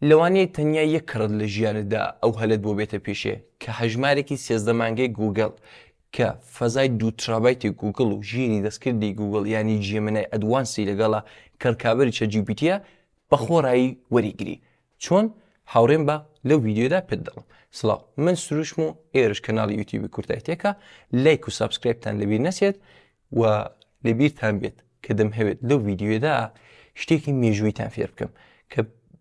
لەوانەیە تەنیا یەک کەڕەت لە ژیانتدا ئەو هەلەت بۆ بێتە پێشێ کە هەژمارێکی 13 مانگەی گووگڵ کە فەزای دوو ترابایتی گووگڵ و ژیری دەستکردی گووگڵ یانی Gemini Advanced ی لەگەڵە کە ڕکابەری ChatGPT یە بە خۆڕایی وەریگری چۆن؟ هاوڕێم بە لەو ڤیدیۆدا پێت دەڵێم. سڵاو من سروشم و ئێرەش کەناڵی یوتیوبی کوردایتێکە لایک و subscribe تان لەبیر نەچێت و لەبیرتان بێت کە دەمهەوێت لەو ڤیدیۆدا شتێکی مێژوویتان فێر بکەم کە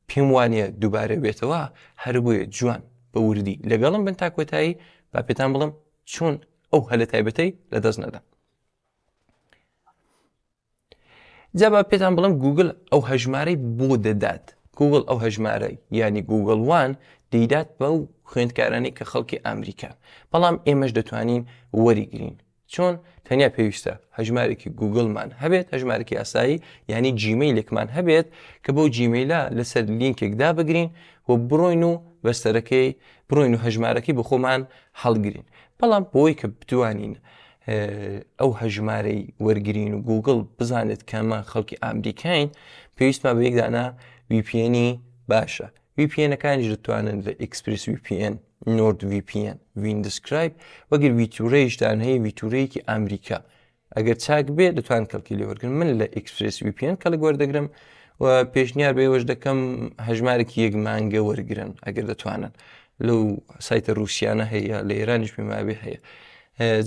پێم وانە دووبارە بێتەوە هەر بۆیە جوان بە وردی لەگەڵم بن تا کۆتایی با پێتان بڵم چۆن ئەو هەلە تایبەتەی لەدەست نەدەن. جا با پێتان بڵم گوگل ئەو هەژمارەی بۆ دەدات گوگل ئەو هەژمارە یانی Google One دەیدات بەو خوێندکارانی کە خەڵکی ئەمریکا بەڵام ئێمەش دەتوانین وەریگرین چۆن تەنیا پێویستە هەژمارێکی گوگلمان هەبێت هەژمارێکی ئاسایی یانی جیمەیلێکمان هەبێت کە بەو جیمەیلە لەسەر لینکێک دابگرین و بڕۆین و بەستەرەکەی بڕۆین و هەژمارەکەی بە خۆمان هەڵگرین بەڵام بۆی کە بتوانین ئەو هەژمارەی وەرگین و گوگل بزانێت کەمە خەڵکی ئامریکاین پێویستمان بە یەکدانە VPN ی باشە VPN ەکانیش دەتوانن لە ExpressVPN NordVPN Windscribe وەگەر ویتورەیشتان هەیە ویتورەیەکی ئەمریکا ئەگەر چاک بێ دەتوان کەڵکی لێ وەرگن من لە ExpressVPN کەڵک وەردەگرم و پێشنیار بە ئێوەش دەکەم هەژمارێکی یەک مانگە وەرگن ئەگەر دەتوانن لەو سایتە رووسیانە هەیە لە ئێرانیش پێمابێ هەیە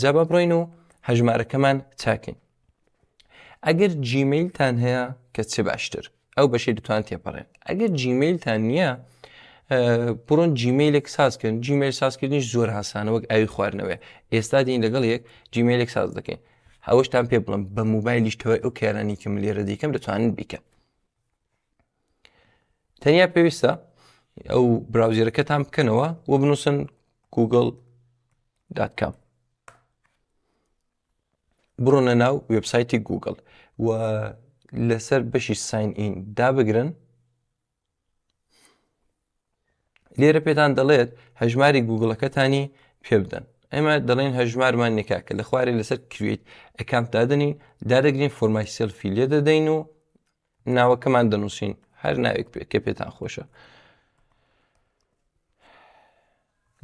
جا با بڕۆین و هەژمارەکەمان چاکەین ئەگەر جیمەیلتان هەیە کە چ باشتر ئەو بەشی دەتوان تێپەڕێن ئەگەر جیمەیلتان نییە بڕۆن جیمەیلێک سازکەن جیمەیل سازکردنیش زۆر هاسانە وەک ئاوی خواردنەوەی ئێستا دین لەگەڵ یەک جیمەیلێک ساز دەکەین ئەوەشتان پێ بڵم بە موبایلیش تەوای ئەو کارانی کە من لێرە دیکەم دەتوانن بیکەن تەنیا پێویستە ئەو browser ەکەتان بکەنەوە و بنووسن Google dot com بڕۆنە ناو وێبسایتی گوگل و لەسەر بەشی sign in دابگرن لێرە پێتان دەڵێت هەژماری گوگڵەکەتانی پێ بدەن ئێمە دەڵێن هەژمارمان نکا کە لە خوارێ لەسەر create account دادنین دادەگرین for myself ی لێ دەدەین و ناوەکەمان دەنووسین هەر ناوێک پێ کە پێتان خۆشە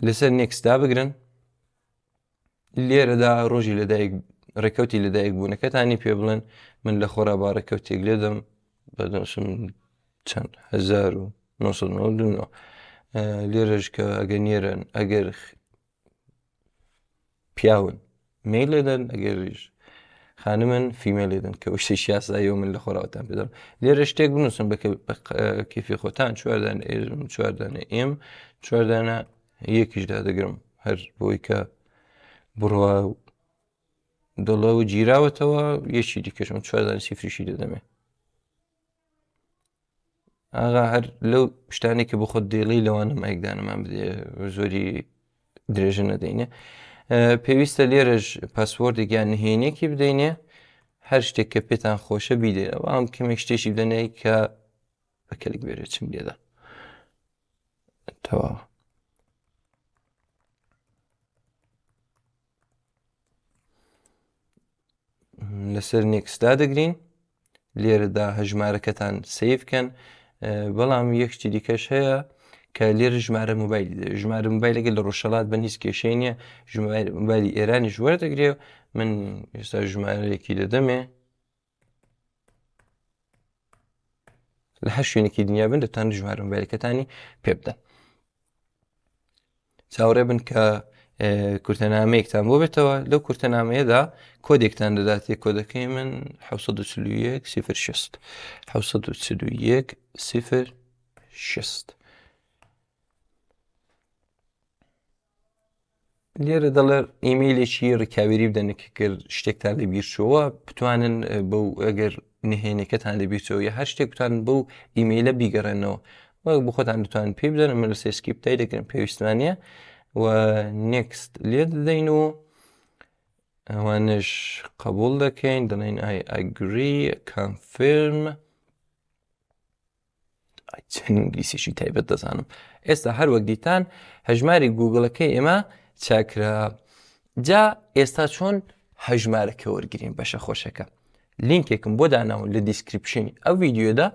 لەسەر next دابگرن لێرەدا ڕۆژی لەدایک ڕێکەوتی لەدایک بوونەکەتانی پێ بڵێن من لە خۆرا با ڕێکەوتێک لێدەم بەدەنووسم چەند 1999 لێرەش کە ئەگەر نێرن ئەگەر پیاون male لێدەن ئەگەریش خانمن female لێدەن کە شتێکی یاساییەوە من لە خۆراوتان پێدەم لێرە شتێک بنووسن بە کەفی خۆتان چواردانە ئێژم چواردانە ئێم چواردانە یەکیش دادەگرم هەر بۆی کە بڕوا و دڵە و گیراوەتەوە یەکی دیکەشم چواردان سیفریشی دەدەمێ ئاغا هەر لەو شتانێک کە بۆ خۆت دێڵی لەوانە مایکدانەمان بدێ زۆری درێژە نەدەینێ پێویستە لێرەش password ێک یان نهێنێکی بدەینێ هەر شتێک کە پێتان خۆشە بیدەینەوە ئەم کەمێک شتێکی بدەنێ کە بە کەلک بێرێ چم لێدا تەواو لەسەر next دادەگرین لێرەدا هەژمارەکەتان save بکەن بەڵام یەکشتی دیکەش هەیە کە لێرە ژمارە موبایلی دەوێت ژمارە موبایلەکە لە ڕۆژهەڵات بن هیچ کێشەی نییە ژمارە موبایلی ئێرانیش وەردەگرێ من ئێستا ژمارەیەکی دەدەمێ لە هەر شوێنێکی دنیا بن دەتوانن ژمارە موبایلەکەتانی پێ بدەن چاوەڕێ بن کە کورتەنامەیەکتان بۆ بێتەوە لەو کورتەنامەیەدا کۆدێکتان دەداتێ کۆدەکەی من 1940 06 1940 06 لێرە دەڵێ ئیمەیلێکی ڕکاویری بدەن کە کرد شتێکتان لە بیرچەوە بتوانن بەو ئەگەر نهێنەکەتان لە بیرچەوە یا هەر شتێک بتوانن بەو ئیمەیلە بیگەڕێنەوە وەک بۆ خۆتان دەتوان پێ بدەن من لە skip تای دەگرن پێویستمان نییە و next لێ دەدەین و ئەوانش قبول دەکەین دەڵێن I agree confirm چەند ئینگلیسیشی تایبەت دەزانم ئێستا هەر وەک دیتان هەژماری گوگڵەکەی ئێمە چاکرا جا ئێستا چۆن هەژمارەکە وەرگین بەشە خۆشەکە لینکێکم بۆ داناون لە description ی ئەو ڤیدیۆدا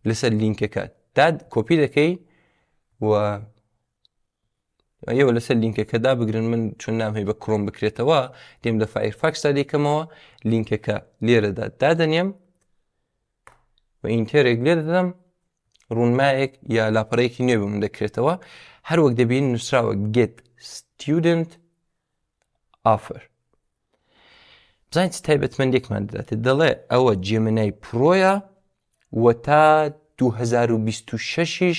لەسەر لینکەکە داد کۆپی دەکەی و ئێوە لەسەر لینکەکە دابگرن من چون نامهەوێ بە Chrome بکرێتەوە دێم لە Firefox دا دەیکەمەوە لینکەکە لێرەدا دادەنێم و enter ێک لێ دەدەم ڕوونمایەک یا لاپەڕەیەکی نوێ بە من دەکرێتەوە هەروەک دەبین نووسراوە Get Student Offer بزانین چ تایبەتمەندێکمان دەداتێ دەڵێ ئەوە Gemini Pro یە و تا 2026یش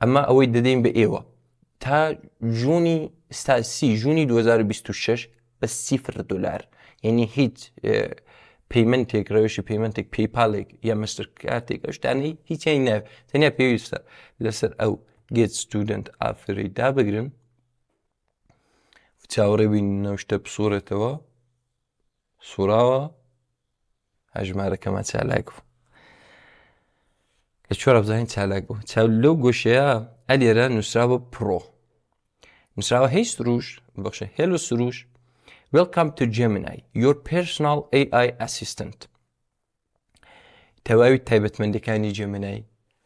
ئەمە ئەوەی دەدەین بە ئێوە تا June ی ستا سی June ی 2026 بە سیفر دلار یعنی هیچ payment ێک ڕێوشی payment ێک PayPal ێک یا Mastercard ێک ئەو شتانەی هیچیان ناوێت تەنیا پێویستە لەسەر ئەو Get Student Offer ی دابگرن چاوەڕێ بین ئەو شتە بسوڕێتەوە سوڕاوە هەژمارەکەمان چالاک بوو لە چۆرە بزانین چالاک بوو چاو لەو گۆشەیە ئەلێرە نووسراوە Pro نووسراوە Hey سروش بەخشە Hello سروش Welcome to Gemini, your personal AI assistant. تەواوی تایبەتمەندەکانی Gemini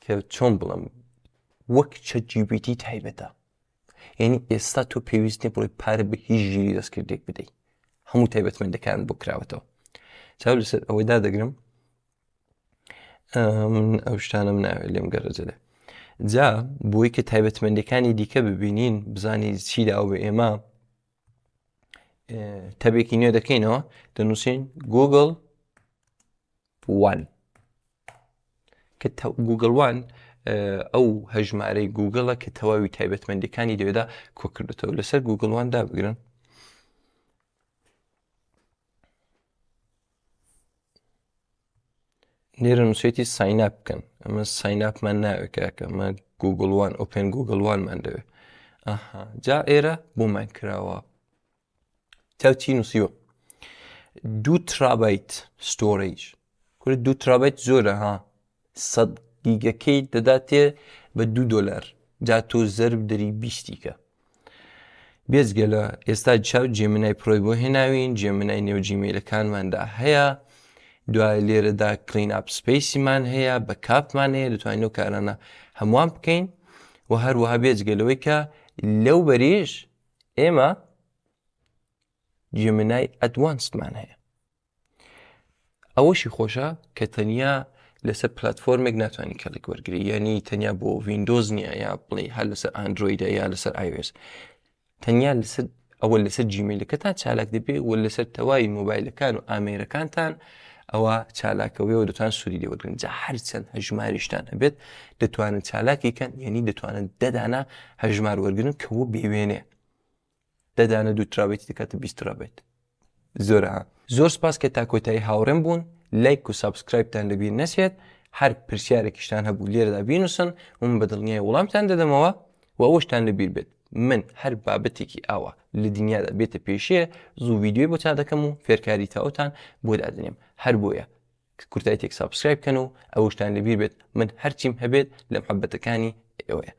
کە چۆن بڵم وەک ChatGPT تایبەتە یعنی ئێستا تۆ پێویست نیە بڕۆی پارە بە هیچ ژیری دەستکردێک بدەیت هەموو تایبەتمەندەکان بۆ کراوەتەوە چاو لەسەر ئەوەی دادەگرم من ئەو شتانم ناوێت لێم گەرەجە دێ جا بۆی کە تایبەتمەندەکانی دیکە ببینین بزانی چی داوە بە ئێمە tab ێکی نوێ دەکەینەوە دەنووسین Google One کە Google One ئەو هەژمارەی گوگڵە کە تەواوی تایبەتمەندەکانی لەوێدا کۆکردێتەوە لەسەر Google One دابگرن لێرە نووسێتی sign up بکەن ئەمە sign up مان ناوێت کاکە ئەمە Google One open Google One مان دەوێت ئەها جا ئێرە بۆمان کراوە چاو چی نووسیوە دوو terabyte storage کورە دوو terabyte زۆرە ها سەد گیگەکەی دەداتێ بە دوو دۆلار جا تۆ زەرب دەری بیستیکە بێجگە لە ئێستا چاو Gemini Pro ی بۆ هێناوین Gemini نێو Gmail ەکانماندا هەیە دوای لێرەدا clean up space یمان هەیە backup مان هەیە دەتوانین ئەو کارانە هەمووان بکەین و هەروەها بێجگە لەوەی کە لەو بەریش ئێمە Gemini Advanced مان هەیە ئەوەشی خۆشە کە تەنیا لەسەر پلتفۆرمێک ناتوانانی کەڵک وەرگری یعنی تەنیا بۆ Windows نییە یا بڵێ هەر لەسەر Android ە یا لەسەر iOS تەنیا لەسەر ئەوە لەسەر Gmail ەکەتان چالاک دەبێ و لەسەر تەواوی مۆبایلەکان و ئامێرەکانتان ئەوە چالاکەوەی و دەتوان سوودی لێ وەرگرن جا هەرچەند هەژماریشتان هەبێت دەتوانن چالاکی کەن یعنی دەتوانن دەدانە هەژمار وەرگرن کە وە بێوێنێ دەدانە دوو terabyte دەکاتە 20 terabyte زۆرە زۆر سپاس کە تا کۆتایی هاوڕێم بوون لایک و subscribe تان لەبیر نەچێت هەر پرسیارێکیشتان هەبوو لێرەدا بینوسن و من بە دڵنیای وەڵامتان دەدەمەوە و ئەوەشتان لەبیر بێت من هەر بابەتێکی ئاوا لە دنیادا بێتە پێشێ زوو ڤیدیۆی بۆ چا دەکەم و فێرکاری تەواوتان بۆ دادنێم هەر بۆیە کورتایتێک subscribe بکەن و ئەوەشتان لەبیر بێت من هەرچیم هەبێت لە محەبەتەکانی ئێوەیە.